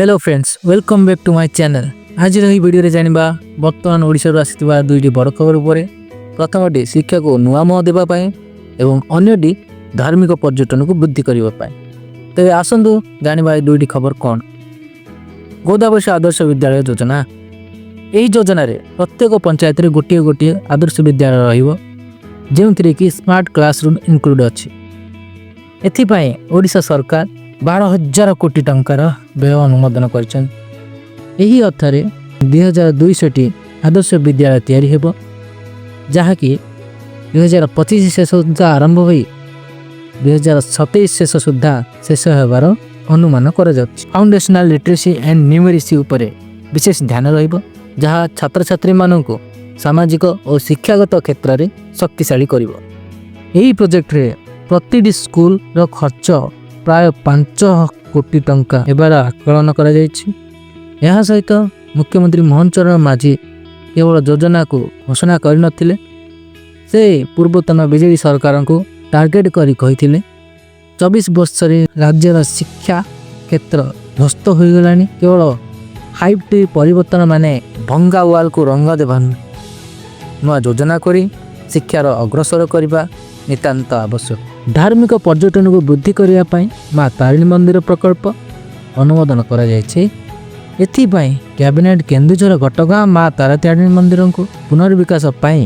Hello friends, welcome back to my channel. ଆଜିର ଏହି ଭିଡ଼ିଓରେ ଜାଣିବା ବର୍ତ୍ତମାନ ଓଡ଼ିଶାରୁ ଆସିଥିବା ଦୁଇଟି ବଡ଼ ଖବର ଉପରେ। ପ୍ରଥମଟି ଶିକ୍ଷାକୁ ନୂଆ ମୁହଁ ଦେବା ପାଇଁ ଏବଂ ଅନ୍ୟଟି ଧାର୍ମିକ ପର୍ଯ୍ୟଟନକୁ ବୃଦ୍ଧି କରିବା ପାଇଁ। ତେବେ ଆସନ୍ତୁ ଜାଣିବା ଏହି ଦୁଇଟି ଖବର କ'ଣ। ଗୋଦାବରୀଶ ଆଦର୍ଶ ବିଦ୍ୟାଳୟ ଯୋଜନା। ଏହି ଯୋଜନାରେ ପ୍ରତ୍ୟେକ ପଞ୍ଚାୟତରେ ଗୋଟିଏ ଗୋଟିଏ ଆଦର୍ଶ ବିଦ୍ୟାଳୟ ରହିବ, ଯେଉଁଥିରେ କି ସ୍ମାର୍ଟ କ୍ଲାସରୁମ୍ ଇନକ୍ଲୁଡ଼ ଅଛି। ଏଥିପାଇଁ ଓଡ଼ିଶା ସରକାର 12,000 କୋଟି ଟଙ୍କାର ବ୍ୟୟ ଅନୁମୋଦନ କରିଛନ୍ତି। ଏହି ଅର୍ଥରେ 2200ଟି ଆଦର୍ଶ ବିଦ୍ୟାଳୟ ତିଆରି ହେବ, ଯାହାକି 2025 ଶେଷ ସୁଦ୍ଧା ଆରମ୍ଭ ହୋଇ 2027 ଶେଷ ସୁଦ୍ଧା ଶେଷ ହେବାର ଅନୁମାନ କରାଯାଉଛି। ଫାଉଣ୍ଡେସନାଲ ଲିଟରେସି ଆଣ୍ଡ ନ୍ୟୁମେରିସି ଉପରେ ବିଶେଷ ଧ୍ୟାନ ରହିବ, ଯାହା ଛାତ୍ରଛାତ୍ରୀମାନଙ୍କୁ ସାମାଜିକ ଓ ଶିକ୍ଷାଗତ କ୍ଷେତ୍ରରେ ଶକ୍ତିଶାଳୀ କରିବ। ଏହି ପ୍ରୋଜେକ୍ଟରେ ପ୍ରତିଟି ସ୍କୁଲର ଖର୍ଚ୍ଚ ପ୍ରାୟ 5 କୋଟି ଟଙ୍କା ହେବାର ଆକଳନ କରାଯାଇଛି। ଏହା ସହିତ ମୁଖ୍ୟମନ୍ତ୍ରୀ ମୋହନ ଚରଣ ମାଝୀ କେବଳ ଯୋଜନାକୁ ଘୋଷଣା କରିନଥିଲେ, ସେ ପୂର୍ବତନ ବିଜେଡ଼ି ସରକାରଙ୍କୁ ଟାର୍ଗେଟ କରି କହିଥିଲେ, 24 ବର୍ଷରେ ରାଜ୍ୟର ଶିକ୍ଷା କ୍ଷେତ୍ର ଧ୍ୱସ୍ତ ହୋଇଗଲାଣି। କେବଳ 5ଟି ପରିବର୍ତ୍ତନ ମାନେ ଭଙ୍ଗା ୱାଲ୍କୁ ରଙ୍ଗ ଦେବା ନୁହେଁ, ନୂଆ ଯୋଜନା କରି ଶିକ୍ଷାର ଅଗ୍ରସର କରିବା ନିତାନ୍ତ ଆବଶ୍ୟକ। ଧାର୍ମିକ ପର୍ଯ୍ୟଟନକୁ ବୃଦ୍ଧି କରିବା ପାଇଁ ମା ତାରିଣୀ ମନ୍ଦିର ପ୍ରକଳ୍ପ ଅନୁମୋଦନ କରାଯାଇଛି। ଏଥିପାଇଁ କ୍ୟାବିନେଟ୍ କେନ୍ଦୁଝର ଘଟଗାଁ ମା ତାରାତାରିଣୀ ମନ୍ଦିରଙ୍କୁ ପୁନର୍ବିକାଶ ପାଇଁ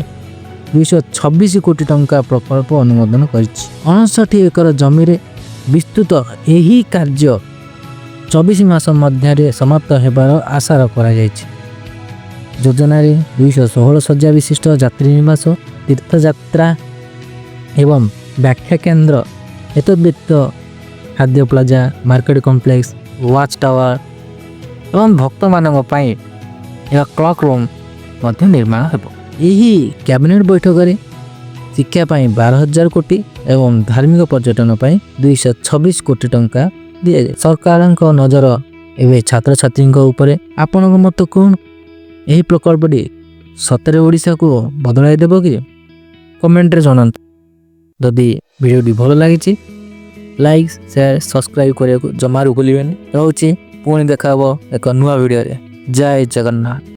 226 କୋଟି ଟଙ୍କା ପ୍ରକଳ୍ପ ଅନୁମୋଦନ କରିଛି। 59 ଏକର ଜମିରେ ବିସ୍ତୃତ ଏହି କାର୍ଯ୍ୟ 24 ମାସ ମଧ୍ୟରେ ସମାପ୍ତ ହେବାର ଆଶା କରାଯାଇଛି। ଯୋଜନାରେ 216 ଶଯ୍ୟା ବିଶିଷ୍ଟ ଯାତ୍ରୀ ନିବାସ, ତୀର୍ଥଯାତ୍ରା ଏବଂ ବ୍ୟାଖ୍ୟା କେନ୍ଦ୍ର, ଏତଦ୍ବ୍ୟତୀତ ଖାଦ୍ୟ plaza, market complex, watch tower ଏବଂ ଭକ୍ତମାନଙ୍କ ପାଇଁ ଏକ କ୍ଲକ୍ ରୁମ୍ ମଧ୍ୟ ନିର୍ମାଣ ହେବ। ଏହି କ୍ୟାବିନେଟ୍ ବୈଠକରେ ଶିକ୍ଷା ପାଇଁ 12,000 କୋଟି ଏବଂ ଧାର୍ମିକ ପର୍ଯ୍ୟଟନ ପାଇଁ 226 କୋଟି ଟଙ୍କା ଦିଆଯାଏ। ସରକାରଙ୍କ ନଜର ଏବେ ଛାତ୍ରଛାତ୍ରୀଙ୍କ ଉପରେ। ଆପଣଙ୍କ ମତ କ'ଣ? ଏହି ପ୍ରକଳ୍ପଟି ସତରେ ଓଡ଼ିଶାକୁ ବଦଳାଇ ଦେବ କି? କମେଣ୍ଟରେ ଜଣାନ୍ତୁ। ଯଦି ଭିଡ଼ିଓଟି ଭଲ ଲାଗିଛି, ଲାଇକ୍, ସେୟାର, ସବସ୍କ୍ରାଇବ୍ କରିବାକୁ ଜମାରୁ ଭୁଲିବେନି। ରହୁଛି, ପୁଣି ଦେଖା ହେବ ଏକ ନୂଆ ଭିଡ଼ିଓରେ। ଜୟ ଜଗନ୍ନାଥ।